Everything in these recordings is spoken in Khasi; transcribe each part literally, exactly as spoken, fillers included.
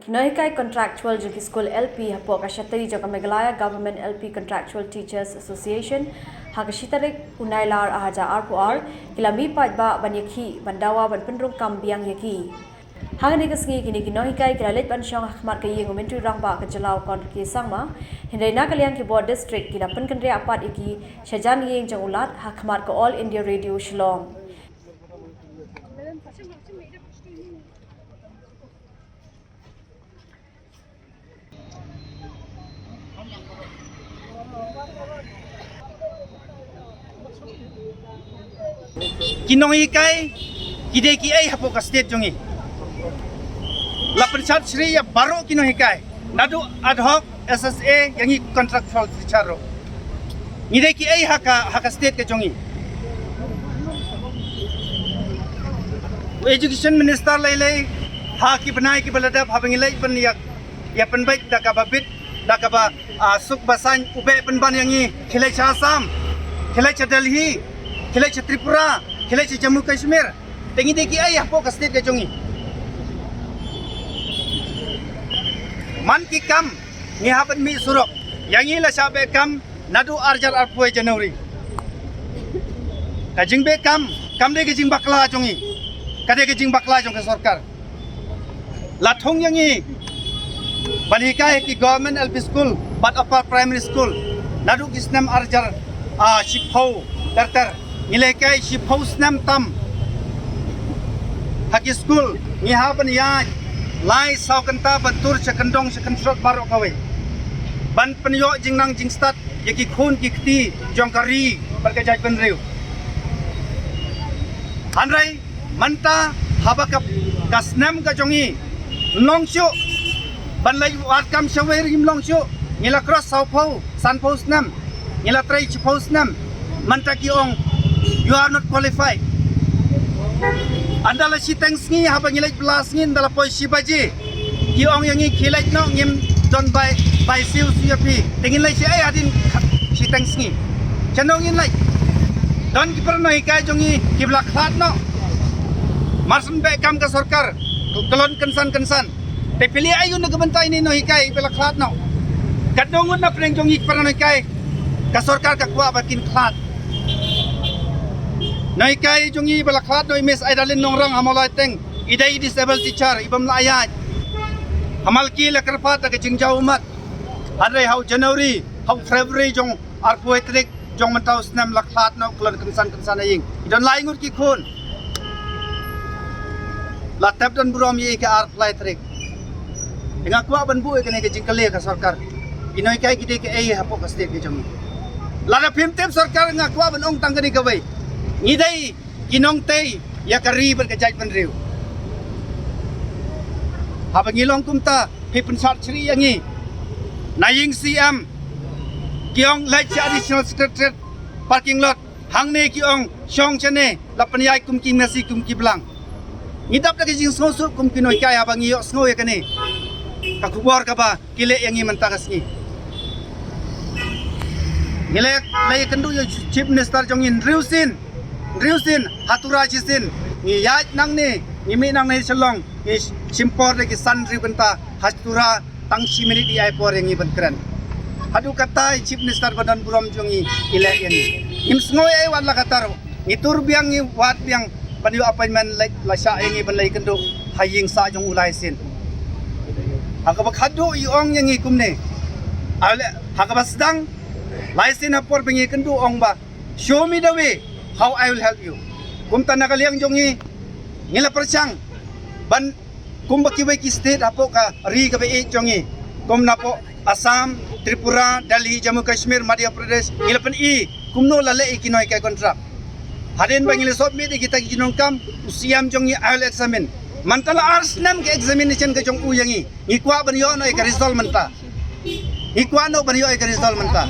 Ki nonghikai contractual jong ki skul L P hapoh ka shatei jong ka Meghalaya Government L P Contractual Teachers Association ha ka shi tarik u Nailar ar hajar arphew ar ki la mih paidbah ban ïakhih ban dawa ban pynrung kam biang ïa ki. Hangne ka sngi kine ki nonghikai ki la leit ban shong ha khmat ka ïing u Myntri Rangbah ka jylla u Conrad K Sangma. Hynrei na ka liang ki bor district ki la pynkynriah pat ïa ki sha jan ïing jong u Lat ha khmat ka All India Radio Shillong. Ki nonghikai ki dei kiei hapoh ka state jong ngi. La pynshad shrieh ïa baroh ki nonghikai, naduh ad hoc, S S A, ïa ngi contractual teacher ruh. Ngi dei kiei ha ka, ha ka state ka jong ngi. U Education Minister lei lei ha ki bnai kiba la dep haba ngi leit ban ïa, ïa pynbeit da kaba bit, da kaba, ah, suk ba saiñ, u beh pynban ïa ngi, khie leit sha Assam, khie leit sha Delhi, khie leit sha Tripura, khie leit sha Jammu Kashmir. Te ngi dei kiei hapoh ka state ka jong ngi? Man ki kam ngi hap ban mih surok. Ïa ngi la shah beh kam naduh ar hajar arphew January. Ka jingbeh kam kam dei ka jingbakla jong ngi. Ka dei ka jingbakla jong ka sorkar. La thung ïa ngi ban hikai ha ki Government L P School bad Upper Primary School naduh ki snem ar hajar, ah, shiphew ter ter. Ngi la hikai shiphew snem tam ha ki skul. Ngi hap ban ïaid lai saw kynta ban tur sha kyndong sha kyndrot baroh kawei ban pynïoh jingnang jingstad ïa ki khun ki kti jong ka ri bad ka jaitbynriew. Hynrei mynta haba ka, ka snem ka jong ngi ym long shuh ban leit wad kam shawei ruh ym long shuh. Ngi la cross sawphew, sanphew snem, ngi la trei shiphew snem. Mynta ki ong, "You are not qualified." Ynda la shiteng sngi haba ngi leit bylla sngi, ynda la poi shi baje ki ong ïa ngi, "Khie leit noh, ngim don bai, bai siew siew ïa phi." Te ngin leit shaei hadien shiteng sngi? Shano ngin leit? Don ki para nonghikai jong ngi kiba la khlad noh. Mar shu beh kam ka sorkar, klon kynsan kynsan. Te phi leh aïu na ka bynta ine i nonghikai ba la khlad noh? Katno ngut na pdeng jong ngi ki para nonghikai ka sorkar ka kwah ba kin khlad? Nonghikai jong ngi ba la khlad noh, i Miss Idalin Nongrang ha Mawlai Teng, i dei i disabled teacher, i bym lah ïaid. Ha Malki la kyrpad da ka jingjaw ummat. Hynrei ha u January, ha u February jong arphew tarik jong mynta u snem la khlad noh, klon kynsan kynsan ha ïing. I don lai ngut ki khun. La tep don burom ïa i ka arphew tarik. Nga kwah ban buh ïa kane ka jingkylli ha ka sorkar. I nonghikai ki dei kiei hapoh ka state ka jong ngi? Lada phim tip sorkar, nga kwah ban ong tang kane kawei. Ngi dei ki nongtei ïa ka ri bad ka jaitbynriew. Haba ngi long kumta, phi pynshad shrieh ïa ngi. Na ïing C M ki ong leit sha Additional Secretariat parking lot. Hangne ki ong shong shane, la pynïaid kum ki masi kum ki blang. Ngi dap da ka jingsngewsuk kum ki nonghikai haba ngi ïohsngew ïa kane. Ka khubor kaba ki leh ïa ngi mynta ka sngi. Ngi leh, leh ïakynduh ïa u Chief Minister jong ngi hynriew sien, hynriew sien, ha Tura shisien. Ngi ïaid nangne, ngi mih nangne Shillong, ngi shim por da ki san hynriew kynta ha Tura, tang shi minit i ai por ïa ngi ban kren. Haduh katta i Chief Minister ba don burom jong ngi i leh ïa ngi. Ngim sngew ei ei wat la katta ruh. Ngi tur biang, ngi wad biang ban ïoh appointment, leit la shah ïa ngi ban leit kynduh ha ïing sah jong u lai sien. Ha kaba khadduh i ong ïa ngi kumne. Ale, ha kaba sdang, lai sien ha por ba ngi kynduh ong ba, "Show me the way, how I will help you." Kumta na ka liang jong ngi, ngi la pyrshang ban, kumba kiwei ki state hapoh ka ri kaba ïeit jong ngi, kum napoh Assam, Tripura, Delhi, Jammu Kashmir, Madhya Pradesh, ngi la pyni kumno la leh ïa ki nonghikai contract. Hadien ba ngi la submit ïa kita ki jingdonkam, u C M jong ngi, I will examine. Mynta la ar snem ka examination ka jong u ïa ngi. Ngi kwah ban ïoh noh ïa ka result mynta. Ngi kwah noh ban ïoh ïa ka result mynta.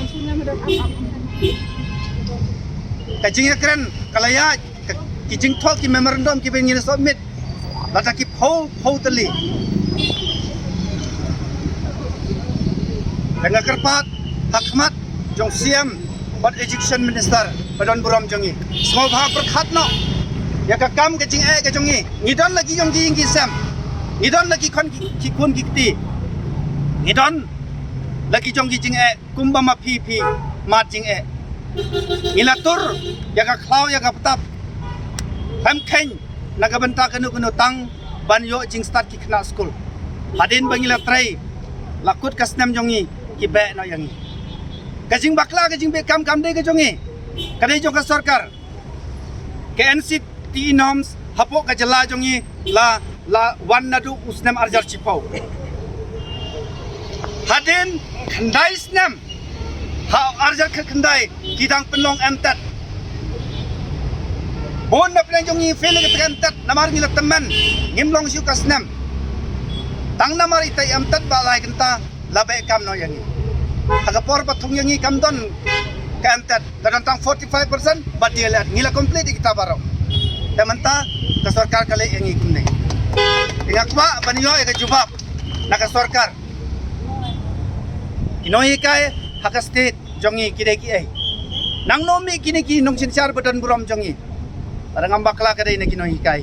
Ka jingïakren ka la ïaid, ka, ki jingthoh ki memorandum kiba ngi la submit, lada ki phew, phew tylli. Te nga kyrpad ha khmat jong C M bad Education Minister ba don burom jong ngi, sngewbha pyrkhat noh ïa ka kam ka jingeh ka jong ngi. Ngi don la ki ïong ki ïing ki sem. Ngi don la ki khon ki, ki khun ki kti. Ngi don la ki jong ki jingeh kumba ma phi phi mad jingeh. Ngi la tur ïa ka khlaw ïa ka btap. Khlem kheiñ na ka bynta kano kano tang ban ïoh jingstad ki khynnah skul. Hadien ba ngi la trei la kut ka snem jong ngi ki beh noh ïa ngi. Ka jingbakla ka jingbeh kam kam dei ka jong ngi. Ka dei jong ka sorkar. Ka N C T E norms hapoh ka jylla jong ngi la, la wan naduh u snem arjar chipau. Hadien khyndai snem ha arjar khyndai ki dang pynlong M Tet. Bun na pdeng jong ngi fail ïa ka M Tet namar ngi la tymmen ngim long shuh ka snem. Tang namar ita M Tet ba lai kynta la beh kam noh ïa ngi. Ha ka por ba thung ïa ngi kam don ka M Tet, ka don tang forty five percent ba D L Ed, ngi la complete ïa kita baroh. Te mynta ka sorkar ka leh ïa ngi kumne. Te nga kwah ban ïoh ïa ka jubab na ka sorkar. Ki nonghikai ha ka state jong ngi ki dei kiei? Nangno mih kine ki nongsynshar ba don burom jong ngi? Lada ngam bakla ka dei na ki nonghikai.